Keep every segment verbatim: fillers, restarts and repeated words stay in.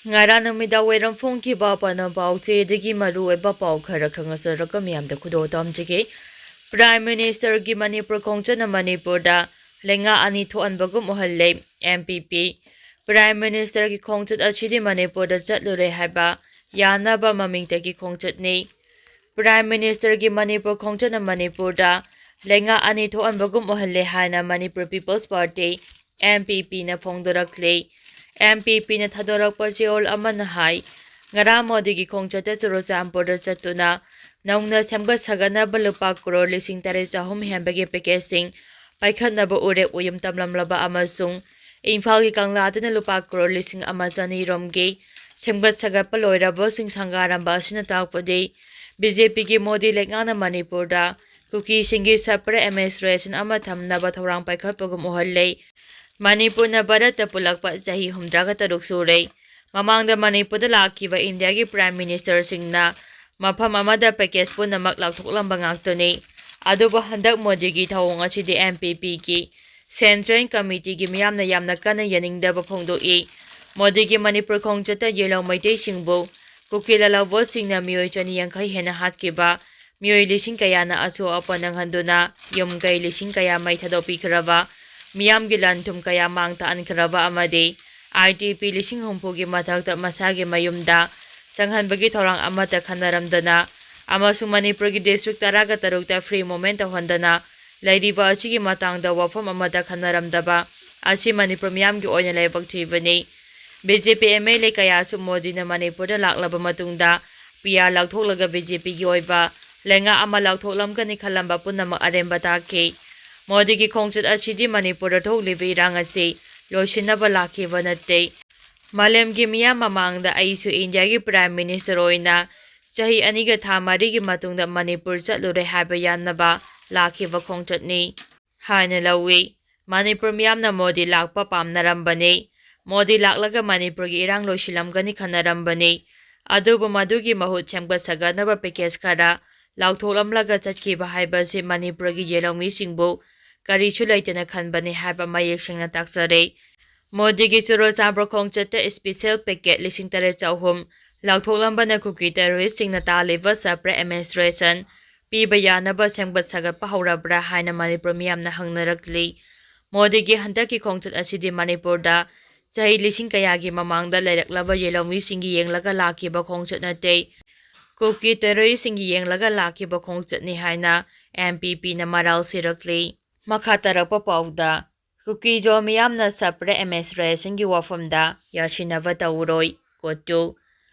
ꯉꯔꯥꯡ ꯅꯨꯃꯤꯗꯥꯡ ꯋꯥꯏꯔꯝ ꯐꯣꯡꯈꯤꯕ ꯑꯄꯥꯅ ꯄꯥꯎꯆꯦꯗꯒꯤ ꯃꯔꯨꯑꯣꯏꯕ ꯄꯥꯎ ꯈꯔ ꯈꯪꯍꯟꯖꯔꯒ ꯃꯤꯌꯥꯝꯗ ꯈꯨꯗꯣꯜ ꯇꯝꯖꯒꯦ꯫ Prime Ministerꯒꯤ ꯃꯅꯤꯄꯨꯔ ꯈꯣꯡꯆꯠꯅ ꯃꯅꯤꯄꯨꯔꯗ ꯂꯩꯉꯥꯛ ꯑꯅꯤ ꯊꯣꯛꯍꯟꯕꯒꯨꯝ ꯎꯍꯜꯂꯦ꯫ M P P꯫ Prime Ministerꯒꯤ ꯈꯣꯡꯆꯠ ꯑꯁꯤꯗꯤ ꯃꯅꯤꯄꯨꯔꯗ ꯆꯠꯂꯨꯔꯦ ꯍꯥꯏꯕ ꯌꯥꯅꯕ ꯃꯃꯤꯡꯇꯒꯤ ꯈꯣꯡꯆꯠꯅꯤ꯫ Prime Ministerꯒꯤ ꯃꯅꯤꯄꯨꯔ ꯈꯣꯡꯆꯠꯅ ꯃꯅꯤꯄꯨꯔꯗ ꯂꯩꯉꯥꯛ ꯑꯅꯤ ꯊꯣꯛꯍꯟꯕꯒꯨꯝ ꯎꯍꯜꯂꯦ ꯍꯥꯏꯅ Manipur People's Party, M P Pꯅ ꯐꯣꯡꯗꯣꯔꯛꯂꯤ꯫ M P Pꯅ ꯊꯥꯗꯣꯔꯛꯄ ꯆꯦꯔꯣꯜ ꯑꯃꯅ ꯍꯥꯏ, ꯉꯔꯥꯡ ꯃꯣꯗꯤꯒꯤ ꯈꯣꯡꯆꯠꯇ ꯆꯨꯔꯆꯥꯟꯄꯨꯔꯗ ꯆꯠꯇꯨꯅ ꯅꯧꯅ ꯁꯦꯝꯒꯠ ꯁꯥꯒꯠꯅꯕ ꯂꯨꯄꯥ ꯀ꯭ꯔꯣꯔ ꯂꯤꯁꯤꯡ ꯇꯔꯦꯠ ꯆꯍꯨꯝ ꯍꯦꯟꯕꯒꯤ packageꯁꯤꯡ ꯄꯥꯏꯈꯠꯅꯕ ꯎꯔꯦꯞ ꯎꯌꯨꯝ ꯇꯝꯂꯝꯂꯕ ꯑꯃꯁꯨꯡ ꯏꯝꯐꯥꯜꯒꯤ ꯀꯪꯂꯥꯗꯅ ꯂꯨꯄꯥ ꯀ꯭ꯔꯣꯔ ꯂꯤꯁꯤꯡ ꯑꯃ ꯆꯅꯤ ꯔꯣꯝꯒꯤ ꯁꯦꯝꯒꯠ ꯁꯥꯒꯠꯄ ꯂꯣꯏꯔꯕꯁꯤꯡ ꯁꯪꯒꯥꯔꯝꯕ ꯑꯁꯤꯅ ꯇꯥꯛꯄꯗꯤ, BJPꯒꯤ ꯃꯣꯗꯤ ꯂꯩꯉꯥꯛꯅ ꯃꯅꯤꯄꯨꯔꯗ ꯀꯨꯀꯤꯁꯤꯡꯒꯤ separate administration ꯑꯃ ꯊꯝꯅꯕ ꯊꯧꯔꯥꯡ ꯄꯥꯏꯈꯠꯄꯒꯨꯝ ꯎꯍꯜꯂꯦ꯫ ꯃꯅꯤꯄꯨꯔꯅ ꯚꯥꯔꯠꯇ ꯄꯨꯜꯂꯛꯄ ꯆꯍꯤ ꯍꯨꯝꯗ꯭ꯔꯥꯒ ꯇꯔꯨꯛ ꯁꯨꯔꯦ꯫ ꯃꯃꯥꯡꯗ ꯃꯅꯤꯄꯨꯔꯗ ꯂꯥꯛꯈꯤꯕ ꯏꯟꯗꯤꯌꯥꯒꯤ Prime Ministerꯁꯤꯡꯅ ꯃꯐꯝ ꯑꯃꯗ package ꯄꯨꯝꯅꯃꯛ ꯂꯥꯎꯊꯣꯛꯂꯝꯕ ꯉꯥꯛꯇꯅꯤ꯫ ꯑꯗꯨꯕꯨ ꯍꯟꯗꯛ ꯃꯣꯗꯤꯒꯤ ꯊꯧꯑꯣꯡ ꯑꯁꯤꯗꯤ M P Pꯒꯤ Central Committeeꯒꯤ ꯃꯤꯌꯥꯝꯅ ꯌꯥꯝꯅ ꯀꯟꯅ ꯌꯥꯅꯤꯡꯗꯕ ꯐꯣꯡꯗꯣꯛꯏ꯫ ꯃꯣꯗꯤꯒꯤ ꯃꯅꯤꯄꯨꯔ ꯈꯣꯡꯆꯠꯇ ꯌꯦꯂꯣꯡ ꯃꯩꯇꯩꯁꯤꯡꯕꯨ ꯀꯨꯀꯤ ꯂꯥꯂꯣꯡꯕꯣꯠꯁꯤꯡꯅ ꯃꯤꯑꯣꯏ ꯆꯅꯤ ꯌꯥꯡꯈꯩ ꯍꯦꯟꯅ ꯍꯥꯠꯈꯤꯕ, ꯃꯤꯑꯣꯏ ꯂꯤꯁꯤꯡ ꯀꯌꯥꯅ ꯑꯁꯣꯛ ꯑꯄꯟ ꯅꯪꯍꯟꯗꯨꯅ ꯌꯨꯝ ꯀꯩ ꯂꯤꯁꯤꯡ ꯀꯌꯥ ꯃꯩ ꯊꯥꯗꯣꯛꯄꯤꯈ꯭ꯔꯕ, ꯃꯤꯌꯥꯝꯒꯤ ꯂꯟ ꯊꯨꯝ ꯀꯌꯥ ꯃꯥꯡ ꯇꯥꯛꯍꯟꯈ꯭ꯔꯕ ꯑꯃꯗꯤ I D P ꯂꯤꯁꯤꯡ ꯍꯨꯝꯐꯨꯒꯤ ꯃꯊꯛꯇ ꯃꯁꯥꯒꯤ ꯃꯌꯨꯝꯗ ꯆꯪꯍꯟꯕꯒꯤ ꯊꯧꯔꯥꯡ ꯑꯃꯠꯇ ꯈꯟꯅꯔꯝꯗꯅ ꯑꯃꯁꯨꯡ ꯃꯅꯤꯄꯨꯔꯒꯤ district ꯇꯔꯥꯒ ꯇꯔꯨꯛꯇ free movement ꯇꯧꯍꯟꯗꯅ ꯂꯩꯔꯤꯕ ꯑꯁꯤꯒꯤ ꯃꯇꯥꯡꯗ ꯋꯥꯐꯝ ꯑꯃꯠꯇ ꯈꯟꯅꯔꯝꯗꯕ ꯑꯁꯤ ꯃꯅꯤꯄꯨꯔ ꯃꯤꯌꯥꯝꯒꯤ ꯑꯣꯏꯅ ꯂꯥꯏꯕꯛ ꯊꯤꯕꯅꯤ꯫ BJP MLA ꯀꯌꯥꯁꯨ ꯃꯣꯗꯤꯅ ꯃꯅꯤꯄꯨꯔꯗ ꯂꯥꯛꯂꯕ ꯃꯇꯨꯡꯗ P R ꯂꯧꯊꯣꯛꯂꯒ BJPꯒꯤ ꯑꯣꯏꯕ ꯂꯩꯉꯥꯛ ꯑꯃ ꯂꯥꯎꯊꯣꯛꯂꯝꯒꯅꯤ ꯈꯜꯂꯝꯕ ꯄꯨꯝꯅꯃꯛ ꯑꯔꯦꯝꯕ ꯇꯥꯈꯤ꯫ ꯃꯣꯗꯤꯒꯤ ꯈꯣꯡꯆꯠ ꯑꯁꯤꯗꯤ ꯃꯅꯤꯄꯨꯔꯗ ꯊꯣꯛꯂꯤꯕ ꯏꯔꯥꯡ ꯑꯁꯤ ꯂꯣꯏꯁꯤꯟꯅꯕ ꯂꯥꯛꯈꯤꯕ ꯅꯠꯇꯦ꯫ ꯃꯥꯂꯦꯝꯒꯤ ꯃꯤꯌꯥꯝ ꯃꯃꯥꯡꯗ ꯑꯩꯁꯨ ꯏꯟꯗꯤꯌꯥꯒꯤ Prime Minister ꯑꯣꯏꯅ ꯆꯍꯤ ꯑꯅꯤꯒ ꯊꯥ ꯃꯔꯤꯒꯤ ꯃꯇꯨꯡꯗ ꯃꯅꯤꯄꯨꯔ ꯆꯠꯂꯨꯔꯦ ꯍꯥꯏꯕ ꯌꯥꯅꯕ ꯂꯥꯛꯈꯤꯕ ꯈꯣꯡꯆꯠꯅꯤ ꯍꯥꯏꯅ ꯂꯧꯏ꯫ ꯃꯅꯤꯄꯨꯔ ꯃꯤꯌꯥꯝꯅ ꯃꯣꯗꯤ ꯂꯥꯛꯄ ꯄꯥꯝꯅꯔꯝꯕꯅꯤ꯫ ꯃꯣꯗꯤ ꯂꯥꯛꯂꯒ ꯃꯅꯤꯄꯨꯔꯒꯤ ꯏꯔꯥꯡ ꯂꯣꯏꯁꯤꯜꯂꯝꯒꯅꯤ ꯈꯟꯅꯔꯝꯕꯅꯤ꯫ ꯑꯗꯨꯕꯨ ꯃꯗꯨꯒꯤ ꯃꯍꯨꯠ ꯁꯦꯝꯒꯠ ꯁꯥꯒꯠꯅꯕ package ꯈꯔ ꯂꯥꯎꯊꯣꯛꯂꯝꯂꯒ ꯆꯠꯈꯤꯕ ꯍꯥꯏꯕꯁꯤ ꯃꯅꯤꯄꯨꯔꯒꯤ ꯌꯦꯂꯣꯡꯃꯤꯁꯤꯡꯕꯨ ꯀꯔꯤꯁꯨ ꯂꯩꯇꯅ ꯈꯟꯕꯅꯤ ꯍꯥꯏꯕ ꯃꯌꯦꯛ ꯁꯦꯡꯅ ꯇꯥꯛꯆꯔꯦ꯫ ꯃꯣꯗꯤꯒꯤ ꯆꯨꯔꯆꯥꯟꯄꯨꯔ ꯈꯣꯡꯆꯠꯇ special package ꯂꯤꯁꯤꯡ ꯇꯔꯦꯠ ꯆꯍꯨꯝ ꯂꯥꯎꯊꯣꯛꯂꯝꯕꯅ ꯀꯨꯀꯤ terroristꯁꯤꯡꯅ ꯇꯥꯜꯂꯤꯕ separate administration ꯄꯤꯕ ꯌꯥꯅꯕ ꯁꯦꯝꯒꯠ ꯁꯥꯒꯠꯄ ꯍꯧꯔꯕ꯭ꯔꯥ ꯍꯥꯏꯅ ꯃꯅꯤꯄꯨꯔ ꯃꯤꯌꯥꯝꯅ ꯍꯪꯅꯔꯛꯂꯤ꯫ ꯃꯣꯗꯤꯒꯤ ꯍꯟꯗꯛꯀꯤ ꯈꯣꯡꯆꯠ ꯑꯁꯤꯗꯤ ꯃꯅꯤꯄꯨꯔꯗ ꯆꯍꯤ ꯂꯤꯁꯤꯡ ꯀꯌꯥꯒꯤ ꯃꯃꯥꯡꯗ ꯂꯩꯔꯛꯂꯕ ꯌꯦꯜꯍꯧꯃꯤꯁꯤꯡꯒꯤ ꯌꯦꯡꯂꯒ ꯂꯥꯛꯈꯤꯕ ꯈꯣꯡꯆꯠ ꯅꯠꯇꯦ꯫ ꯀꯨꯀꯤ terroristꯁꯤꯡꯒꯤ ꯌꯦꯡꯂꯒ ꯂꯥꯛꯈꯤꯕ ꯈꯣꯡꯆꯠꯅꯤ ꯍꯥꯏꯅ NPPꯅ ꯃꯔꯥꯜ ꯁꯤꯔꯛꯂꯤ꯫ ꯃꯈꯥ ꯇꯥꯔꯛꯄ ꯄꯥꯎꯗ, ꯀꯨꯀꯤꯖꯣ ꯃꯤꯌꯥꯝꯅ separate administrationꯒꯤ ꯋꯥꯐꯝꯗ ꯌꯥꯁꯤꯟꯅꯕ ꯇꯧꯔꯣꯏ꯫ CoTU,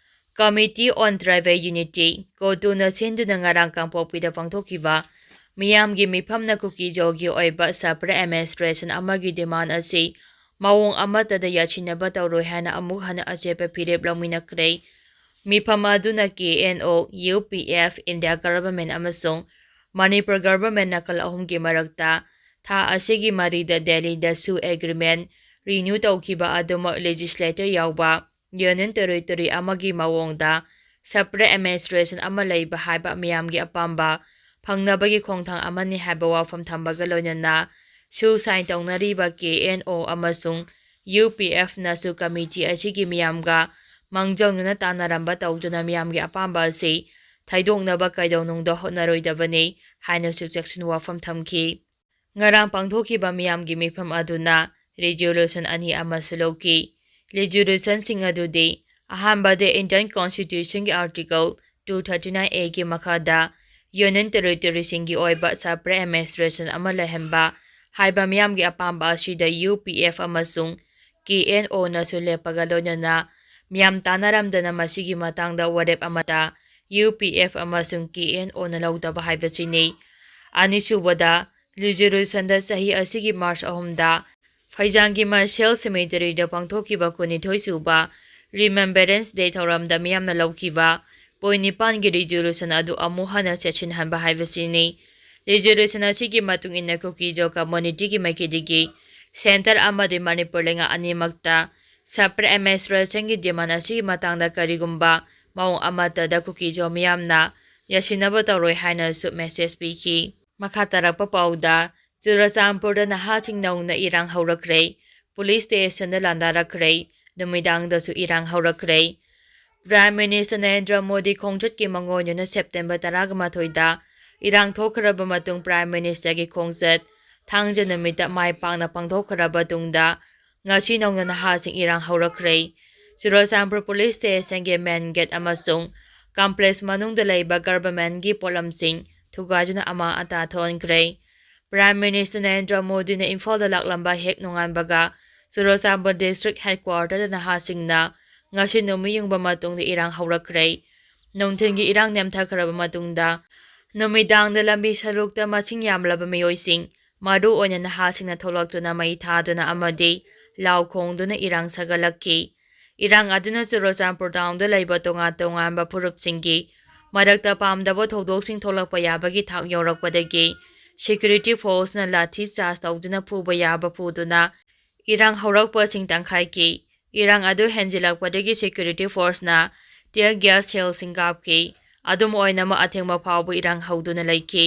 Committee on Tribal Unity, CoTUꯅ ꯁꯤꯟꯗꯨꯅ ꯉꯔꯥꯡ ꯀꯥꯡꯄꯣꯛꯄꯤꯗ ꯄꯥꯡꯊꯣꯛꯈꯤꯕ ꯃꯤꯌꯥꯝꯒꯤ ꯃꯤꯐꯝꯅ ꯀꯨꯀꯤꯖꯣꯒꯤ ꯑꯣꯏꯕ separate administration ꯑꯃꯒꯤ demand ꯑꯁꯤ ꯃꯑꯣꯡ ꯑꯃꯠꯇꯗ ꯌꯥꯁꯤꯟꯅꯕ ꯇꯧꯔꯣꯏ ꯍꯥꯏꯅ ꯑꯃꯨꯛ ꯍꯟꯅ ꯑꯆꯦꯠꯄ ꯐꯤꯔꯦꯞ ꯂꯧꯃꯤꯟꯅꯈ꯭ꯔꯦ꯫ ꯃꯤꯐꯝ ꯑꯗꯨꯅ KNO, UPF, India government ꯑꯃꯁꯨꯡ ꯃꯅꯤꯄꯨꯔ government ꯅꯥꯀꯜ ꯑꯍꯨꯝꯒꯤ ꯃꯔꯛꯇ ꯊꯥ ꯑꯁꯤꯒꯤ ꯃꯔꯤꯗ ꯗꯦꯜꯂꯤꯗ SoO agreement renew ꯇꯧꯈꯤꯕ ꯑꯗꯨꯃꯛ legislature ꯌꯥꯎꯕ union territory ꯑꯃꯒꯤ ꯃꯑꯣꯡꯗ separate administration ꯑꯃ ꯂꯩꯕ ꯍꯥꯏꯕ ꯃꯤꯌꯥꯝꯒꯤ ꯑꯄꯥꯝꯕ ꯐꯪꯅꯕꯒꯤ ꯈꯣꯡꯊꯥꯡ ꯑꯃꯅꯤ ꯍꯥꯏꯕ ꯋꯥꯐꯝ ꯊꯝꯕꯒ ꯂꯣꯏꯅꯅ SoO sign ꯇꯧꯅꯔꯤꯕ KNO ꯑꯃꯁꯨꯡ UPFꯅꯁꯨ committee ꯑꯁꯤꯒꯤ ꯃꯤꯌꯥꯝꯒ ꯃꯥꯡꯖꯧꯅꯅ ꯇꯥꯟꯅꯔꯝꯕ ꯇꯧꯗꯨꯅ ꯃꯤꯌꯥꯝꯒꯤ ꯑꯄꯥꯝꯕ ꯑꯁꯤ ꯊꯩꯗꯣꯛꯅꯕ ꯀꯩꯗꯧꯅꯨꯡꯗ ꯍꯣꯠꯅꯔꯣꯏꯗꯕꯅꯤ ꯍꯥꯏꯅꯁꯨ ꯆꯦꯛꯁꯤꯟ ꯋꯥꯐꯝ ꯊꯝꯈꯤ꯫ ꯉꯔꯥꯡ ꯄꯥꯡꯊꯣꯛꯈꯤꯕ ꯃꯤꯌꯥꯝꯒꯤ ꯃꯤꯐꯝ ꯑꯗꯨꯅ resolution ꯑꯅꯤ ꯑꯃꯁꯨ ꯂꯧꯈꯤ꯫ Resolutionꯁꯤꯡ ꯑꯗꯨꯗꯤ, ꯑꯍꯥꯟꯕꯗ, Indian Constitutionꯒꯤ Article two thirty nine Aꯒꯤ ꯃꯈꯥꯗ Union Territoryꯁꯤꯡꯒꯤ ꯑꯣꯏꯕ separate administration ꯑꯃ ꯂꯩꯍꯟꯕ ꯍꯥꯏꯕ ꯃꯤꯌꯥꯝꯒꯤ ꯑꯄꯥꯝꯕ ꯑꯁꯤꯗ UPF ꯑꯃꯁꯨꯡ KNOꯅꯁꯨ ꯂꯦꯞꯄꯒ ꯂꯣꯏꯅꯅ ꯃꯤꯌꯥꯝ ꯇꯥꯟꯅꯔꯝꯗꯅ ꯃꯁꯤꯒꯤ ꯃꯇꯥꯡꯗ ꯋꯥꯔꯦꯞ ꯑꯃꯠꯇ UPF ꯑꯃꯁꯨꯡ KNOꯅ ꯂꯧꯗꯕ ꯍꯥꯏꯕꯁꯤꯅꯤ꯫ ꯑꯅꯤꯁꯨꯕꯗ, resolutionꯗ ꯆꯍꯤ ꯑꯁꯤꯒꯤ March ꯑꯍꯨꯝꯗ ꯐꯩꯖꯥꯡꯒꯤ Marshall Cemeteryꯗ ꯄꯥꯡꯊꯣꯛꯈꯤꯕ ꯀꯨꯟꯅꯤꯊꯣꯏ ꯁꯨꯕ Remembrance Day ꯊꯧꯔꯝꯗ ꯃꯤꯌꯥꯝꯅ ꯂꯧꯈꯤꯕ point ꯅꯤꯄꯥꯟꯒꯤ resolution ꯑꯗꯨ ꯑꯃꯨꯛ ꯍꯟꯅ ꯆꯦꯠꯁꯤꯟꯍꯟꯕ ꯍꯥꯏꯕꯁꯤꯅꯤ꯫ Resolution ꯑꯁꯤꯒꯤ ꯃꯇꯨꯡ ꯏꯟꯅ ꯀꯨꯀꯤꯖꯣ communityꯒꯤ ꯃꯥꯏꯀꯩꯗꯒꯤ centre ꯑꯃꯗꯤ ꯃꯅꯤꯄꯨꯔ ꯂꯩꯉꯥꯛ ꯑꯅꯤꯃꯛꯇ separate administrationꯒꯤ demand ꯑꯁꯤꯒꯤ ꯃꯇꯥꯡꯗ ꯀꯔꯤꯒꯨꯝꯕ ꯃꯑꯣꯡ ꯑꯃꯠꯇꯗ ꯀꯨꯀꯤꯖꯣ ꯃꯤꯌꯥꯝꯅ ꯌꯥꯁꯤꯟꯅꯕ ꯇꯧꯔꯣꯏ ꯍꯥꯏꯅꯁꯨ message ꯄꯤꯈꯤ꯫ ꯃꯈꯥ ꯇꯥꯔꯛꯄ ꯄꯥꯎꯗ, ꯆꯨꯔꯆꯥꯟꯄꯨꯔꯗ ꯅꯍꯥꯁꯤꯡ ꯅꯧꯅ ꯏꯔꯥꯡ ꯍꯧꯔꯛꯈ꯭ꯔꯦ꯫ ꯄꯨꯂꯤꯁ ꯁ꯭ꯇꯦꯁꯟꯗ ꯂꯥꯟꯗꯥꯔꯛꯈ꯭ꯔꯦ꯫ ꯅꯨꯃꯤꯗꯥꯡꯗꯁꯨ ꯏꯔꯥꯡ ꯍꯧꯔꯛꯈ꯭ꯔꯦ꯫ ꯄ꯭ꯔꯥꯏꯝ ꯃꯤꯅꯤꯁꯇꯔ ꯅꯔꯦꯟꯗ꯭ꯔ ꯃꯣꯗꯤ ꯈꯣꯡꯆꯠꯀꯤ ꯃꯉꯣꯟꯗꯨꯅ ꯁꯦꯞꯇꯦꯝꯕꯔ ꯇꯔꯥꯒ ꯃꯥꯊꯣꯏꯗ ꯏꯔꯥꯡ ꯊꯣꯛꯈ꯭ꯔꯕ ꯃꯇꯨꯡ ꯄ꯭ꯔꯥꯏꯝ ꯃꯤꯅꯤꯁꯇꯔꯒꯤ ꯈꯣꯡꯆꯠ ꯊꯥꯡꯖ ꯅꯨꯃꯤꯠꯇ ꯃꯥꯏ ꯄꯥꯛꯅ ꯄꯥꯡꯊꯣꯛꯈ꯭ꯔꯕ ꯇꯨꯡꯗ ꯉꯁꯤ ꯅꯧꯅ ꯅꯍꯥꯁꯤꯡ ꯏꯔꯥꯡ ꯍꯧꯔꯛꯈ꯭ꯔꯦ꯫ ꯆꯨꯔꯆꯥꯟꯄꯨꯔ ꯄꯨꯂꯤꯁ ꯁ꯭ꯇꯦꯁꯟꯒꯤ ꯃꯦꯟ ꯒꯦꯠ ꯑꯃꯁꯨꯡ ꯀꯝꯄ꯭ꯂꯦꯛꯁ ꯃꯅꯨꯡꯗ ꯂꯩꯕ ꯒꯚꯔꯟꯃꯦꯟꯠꯀꯤ ꯄꯣꯠꯂꯝꯁꯤꯡ ꯊꯨꯒꯥꯏꯗꯨꯅ ꯑꯃꯥꯡ ꯑꯇꯥ ꯊꯣꯛꯍꯟꯈ꯭ꯔꯦ꯫ ꯄ꯭ꯔꯥꯏꯝ ꯃꯤꯅꯤꯁꯇꯔ ꯅꯔꯦꯟꯗ꯭ꯔ ꯃꯣꯗꯤꯅ ꯏꯝꯐꯥꯜꯗ ꯂꯥꯛꯂꯝꯕ ꯍꯦꯛ ꯅꯣꯡꯉꯥꯟꯕꯒ ꯆꯨꯔꯆꯥꯟꯄꯨꯔ ꯗꯤꯁꯇ꯭ꯔꯤꯛ ꯍꯦꯗꯀ꯭ꯋꯥꯇꯔꯗ ꯅꯍꯥꯁꯤꯡꯅ ꯉꯁꯤ ꯅꯨꯃꯤꯠ ꯌꯨꯡꯕ ꯃꯇꯨꯡꯗ ꯏꯔꯥꯡ ꯍꯧꯔꯛꯈ꯭ꯔꯦ꯫ ꯅꯨꯡꯊꯤꯜꯒꯤ ꯏꯔꯥꯡ ꯅꯦꯝꯊꯈ꯭ꯔꯕ ꯃꯇꯨꯡꯗ ꯅꯨꯃꯤꯗꯥꯡꯗ ꯂꯝꯕꯤ ꯁꯔꯨꯛꯇ ꯃꯁꯤꯡ ꯌꯥꯝꯂꯕ ꯃꯤꯑꯣꯏꯁꯤꯡ, ꯃꯔꯨ ꯑꯣꯏꯅ ꯅꯍꯥꯁꯤꯡꯅ ꯊꯣꯛꯂꯛꯇꯨꯅ ꯃꯩ ꯊꯥꯗꯨꯅ ꯑꯃꯗꯤ ꯂꯥꯎ ꯈꯣꯡꯗꯨꯅ ꯏꯔꯥꯡ ꯁꯥꯒꯠꯂꯛꯈꯤ꯫ ꯏꯔꯥꯡ ꯑꯗꯨꯅ ꯆꯨꯔꯆꯥꯟꯄꯨꯔ ꯇꯥꯎꯟꯗ ꯂꯩꯕ ꯇꯣꯉꯥꯟ ꯇꯣꯉꯥꯟꯕ ꯐꯨꯔꯨꯞꯁꯤꯡꯒꯤ ꯃꯔꯛꯇ ꯄꯥꯝꯗꯕ ꯊꯧꯗꯣꯛꯁꯤꯡ ꯊꯣꯛꯂꯛꯄ ꯌꯥꯕꯒꯤ ꯊꯥꯛ ꯌꯧꯔꯛꯄꯗꯒꯤ ꯁꯦꯀ꯭ꯌꯨꯔꯤꯇꯤ ꯐꯣꯔꯁꯅ ꯂꯥꯊꯤ ꯆꯥꯔꯖ ꯇꯧꯗꯨꯅ ꯐꯨꯕ ꯌꯥꯕ ꯐꯨꯗꯨꯅ ꯏꯔꯥꯡ ꯍꯧꯔꯛꯄꯁꯤꯡ ꯇꯪꯈꯥꯏꯈꯤ꯫ ꯏꯔꯥꯡ ꯑꯗꯨ ꯍꯦꯟꯖꯤꯜꯂꯛꯄꯗꯒꯤ ꯁꯦꯀ꯭ꯌꯨꯔꯤꯇꯤ ꯐꯣꯔꯁꯅ ꯇꯤꯌꯔ ꯒ꯭ꯌꯥꯁ ꯁꯦꯜꯁꯤꯡ ꯀꯥꯞꯈꯤ꯫ ꯑꯗꯨꯝ ꯑꯣꯏꯅꯃꯛ ꯑꯊꯦꯡꯕ ꯐꯥꯎꯕ ꯏꯔꯥꯡ ꯍꯧꯗꯨꯅ ꯂꯩꯈꯤ꯫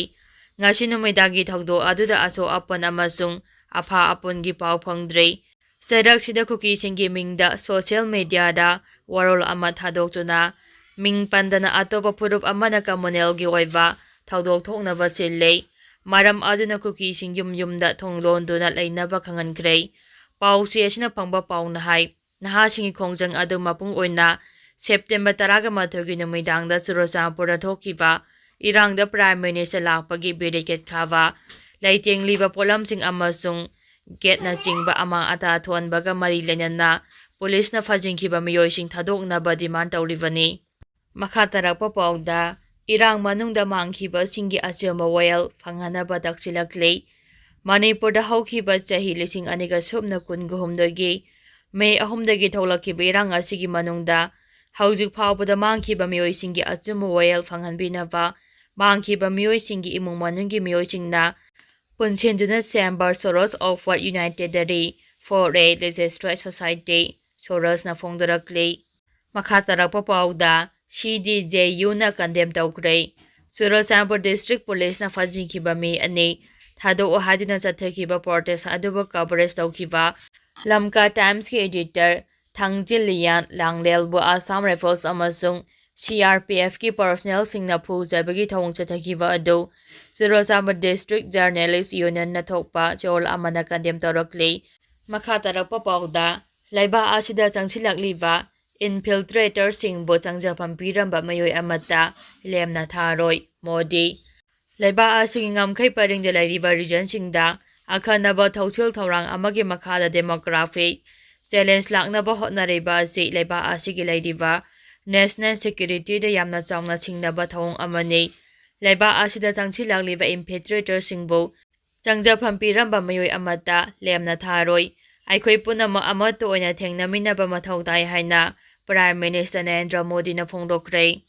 ꯉꯁꯤ ꯅꯨꯃꯤꯗꯥꯡꯒꯤ ꯊꯧꯗꯣꯛ ꯑꯗꯨꯗ ꯑꯁꯣꯛ ꯑꯄꯟ ꯑꯃꯁꯨꯡ ꯑꯐꯥ ꯑꯄꯨꯟꯒꯤ ꯄꯥꯎ ꯐꯪꯗ꯭ꯔꯤ꯫ ꯆꯩꯔꯛꯁꯤꯗ ꯀꯨꯀꯤꯁꯤꯡꯒꯤ ꯃꯤꯡꯗ ꯁꯣꯁꯤꯌꯦꯜ ꯃꯤꯗꯤꯌꯥꯗ ꯋꯥꯔꯣꯜ ꯑꯃ ꯊꯥꯗꯣꯛꯇꯨꯅ ꯃꯤꯡ ꯄꯟꯗꯅ ꯑꯇꯣꯞꯄ ꯐꯨꯔꯨꯞ ꯑꯃꯅ ꯀꯝꯃꯨꯅꯦꯜꯒꯤ ꯑꯣꯏꯕ ꯊꯧꯗꯣꯛ ꯊꯣꯛꯅꯕ ꯁꯤꯜꯂꯤ꯫ ꯃꯔꯝ ꯑꯗꯨꯅ ꯀꯨꯀꯤꯁꯤꯡ ꯌꯨꯝ ꯌꯨꯝꯗ ꯊꯣꯡ ꯂꯣꯟꯗꯨꯅ ꯂꯩꯅꯕ ꯈꯪꯍꯟꯈ꯭ꯔꯦ꯫ ꯄꯥꯎꯆꯦ ꯑꯁꯤꯅ ꯐꯪꯕ ꯄꯥꯎꯅ ꯍꯥꯏ, ꯅꯍꯥꯁꯤꯡꯒꯤ ꯈꯣꯡꯖꯪ ꯑꯗꯨ ꯃꯄꯨꯡ ꯑꯣꯏꯅ ꯁꯦꯞꯇꯦꯝꯕꯔ ꯇꯔꯥꯒ ꯃꯥꯊꯣꯏꯒꯤ ꯅꯨꯃꯤꯗꯥꯡꯗ ꯆꯨꯔꯆꯥꯟꯄꯨꯔꯗ ꯊꯣꯛꯈꯤꯕ ꯏꯔꯥꯡꯗ ꯄ꯭ꯔꯥꯏꯝ ꯃꯤꯅꯤꯁꯇꯔ ꯂꯥꯛꯄꯒꯤ ꯕꯦꯔꯤꯀꯦꯗ ꯈꯥꯕ, ꯂꯩꯇꯦꯡꯂꯤꯕ ꯄꯣꯠꯂꯝꯁꯤꯡ ꯑꯃꯁꯨꯡ ꯒꯦꯠꯅꯆꯤꯡꯕ ꯑꯃꯥꯡ ꯑꯇꯥ ꯊꯣꯛꯍꯟꯕꯒ ꯃꯔꯤ ꯂꯩꯅꯅ ꯄꯨꯂꯤꯁꯅ ꯐꯥꯖꯤꯟꯈꯤꯕ ꯃꯤꯑꯣꯏꯁꯤꯡ ꯊꯥꯗꯣꯛꯅꯕ ꯗꯤꯃꯥꯟ ꯇꯧꯔꯤꯕꯅꯤ꯫ ꯃꯈꯥ ꯇꯥꯔꯛꯄ ꯄꯥꯎꯗ, ꯏꯔꯥꯡ ꯃꯅꯨꯡꯗ ꯃꯥꯡꯈꯤꯕꯁꯤꯡꯒꯤ ꯑꯆꯨꯝꯕ ꯋꯥꯌꯦꯜ ꯐꯪꯍꯟꯅꯕ ꯇꯛꯁꯤꯜꯂꯛꯂꯤ꯫ ꯃꯅꯤꯄꯨꯔꯗ ꯍꯧꯈꯤꯕ ꯆꯍꯤ ꯂꯤꯁꯤꯡ ꯑꯅꯤꯒ ꯁꯨꯞꯅ ꯀꯨꯟꯒ ꯍꯨꯝꯗꯣꯏꯒꯤ ꯃꯦ ꯑꯍꯨꯝꯗꯒꯤ ꯊꯣꯛꯂꯛꯈꯤꯕ ꯏꯔꯥꯡ ꯑꯁꯤꯒꯤ ꯃꯅꯨꯡꯗ ꯍꯧꯖꯤꯛ ꯐꯥꯎꯕꯗ ꯃꯥꯡꯈꯤꯕ ꯃꯤꯑꯣꯏꯁꯤꯡꯒꯤ ꯑꯆꯨꯝꯕ ꯋꯥꯌꯦꯜ ꯐꯪꯍꯟꯕꯤꯅꯕ, ꯃꯥꯡꯈꯤꯕ ꯃꯤꯑꯣꯏꯁꯤꯡꯒꯤ ꯏꯃꯨꯡ ꯃꯅꯨꯡꯒꯤ ꯃꯤꯑꯣꯏꯁꯤꯡꯅ ꯄꯨꯟꯁꯤꯟꯗꯨꯅ ꯁꯦꯝꯕ Sorrows of World Unitedary for a Disastrous Society, ꯁꯣꯔꯣꯁꯅ ꯐꯣꯡꯗꯣꯔꯛꯂꯤ꯫ ꯃꯈꯥ ꯇꯥꯔꯛꯄ ꯄꯥꯎꯗ, ꯁꯤ ꯗꯤ ꯖꯦ ꯌꯨꯅ ꯀꯟꯗꯦꯝ ꯇꯧꯈ꯭ꯔꯦ꯫ ꯆꯨꯔꯆꯥꯟꯄꯨꯔ ꯗꯤꯁꯇ꯭ꯔꯤꯛ ꯄꯨꯂꯤꯁꯅ ꯐꯥꯖꯤꯟꯈꯤꯕ ꯃꯤ ꯑꯅꯤ ꯊꯥꯗꯣꯛꯑꯣ ꯍꯥꯏꯗꯨꯅ ꯆꯠꯊꯈꯤꯕ protest ꯑꯗꯨꯕꯨ coverage ꯇꯧꯈꯤꯕ ꯂꯝꯀꯥ Times ꯀꯤ editor ꯊꯥꯡꯖꯤꯜ ꯂꯤꯌꯥꯟ ꯂꯥꯡꯂꯦꯜꯕꯨ Assam Rifles ꯑꯃꯁꯨꯡ C R P F ꯀꯤ personnel ꯁꯤꯡꯅ ꯐꯨꯖꯕꯒꯤ ꯊꯧꯑꯣꯡ ꯆꯠꯊꯈꯤꯕ ꯑꯗꯨ ꯆꯨꯔꯥꯆꯥꯟꯄꯨꯔ District Journalist Union ꯅ ꯊꯣꯛꯄ ꯆꯌꯣꯜ ꯑꯃꯅ condemn ꯇꯧꯔꯛꯂꯤ꯫ ꯃꯈꯥ ꯇꯥꯔꯛꯄ ꯄꯥꯎꯗ, ꯂꯩꯕꯥꯛ ꯑꯁꯤꯗ ꯆꯪꯁꯤꯜꯂꯛꯂꯤꯕ infiltrator ꯁꯤꯡꯕꯨ ꯆꯪꯖꯐꯝ ꯄꯤꯔꯝꯕ ꯃꯤꯑꯣꯏ ꯑꯃꯠꯇ ꯂꯦꯝꯅ ꯊꯥꯔꯣꯏ, ꯃꯣꯗꯤ꯫ ꯂꯩꯕꯥꯛ ꯑꯁꯤꯒꯤ ꯉꯝꯈꯩ ꯄꯔꯤꯡꯗ ꯂꯩꯔꯤꯕ region ꯁꯤꯡꯗ ꯑꯈꯟꯅꯕ ꯊꯧꯁꯤꯜ ꯊꯧꯔꯥꯡ ꯑꯃꯒꯤ ꯃꯈꯥꯗ demographic challenge ꯂꯥꯛꯅꯕ ꯍꯣꯠꯅꯔꯤꯕ ꯑꯁꯤ ꯂꯩꯕꯥꯛ ꯑꯁꯤꯒꯤ ꯂꯩꯔꯤꯕ national security ꯗ ꯌꯥꯝꯅ ꯆꯥꯎꯅ ꯁꯤꯡꯅꯕ ꯊꯧꯑꯣꯡ ꯑꯃꯅꯤ꯫ ꯂꯩꯕꯥꯛ ꯑꯁꯤꯗ ꯆꯪꯁꯤꯜꯂꯛꯂꯤꯕ infiltrator ꯁꯤꯡꯕꯨ ꯆꯪꯖꯐꯝ ꯄꯤꯔꯝꯕ ꯃꯤꯑꯣꯏ ꯑꯃꯠꯇ ꯂꯦꯝꯅ ꯊꯥꯔꯣꯏ꯫ ꯑꯩꯈꯣꯏ ꯄꯨꯝꯅꯃꯛ ꯑꯃꯠꯇ ꯑꯣꯏꯅ ꯊꯦꯡꯅꯃꯤꯟꯅꯕ ꯃꯊꯧ ꯇꯥꯏ ꯍꯥꯏꯅ Prime Minister ꯅꯔꯦꯟꯗ꯭ꯔ ꯃꯣꯗꯤꯅ ꯐꯣꯡꯗꯣꯛꯈ꯭ꯔꯦ꯫